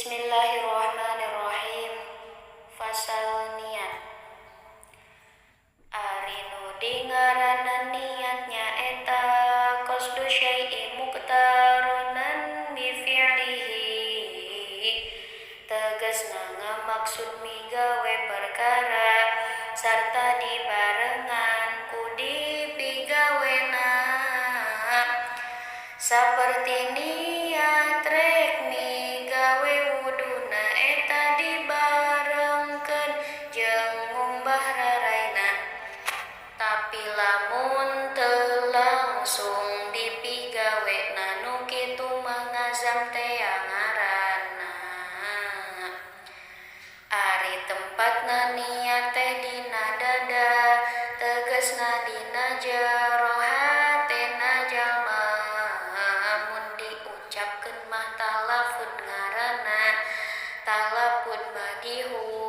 Bismillahirrahmanirrahim. Fasal niat. Ari nu dingaranan niat nyaeta qasdu syai'i muqtaronan bi fi'lihi, tegasna ngamaksud migawe perkara sarta dibarengan ku dipigawena, saperti niat rek migawe wuduna eta dibarengkeun jeung ngumbah raraina. Tapi lamun teu langsung dipigawena, nu kitu mah ngazam tea ngaranna. Ari tempatna niat teh dina dada, tegasna dina jero hatena jalma. Mun diucapkeun mah talaffudz ngaranna, talaffudz mah dihurufkeun.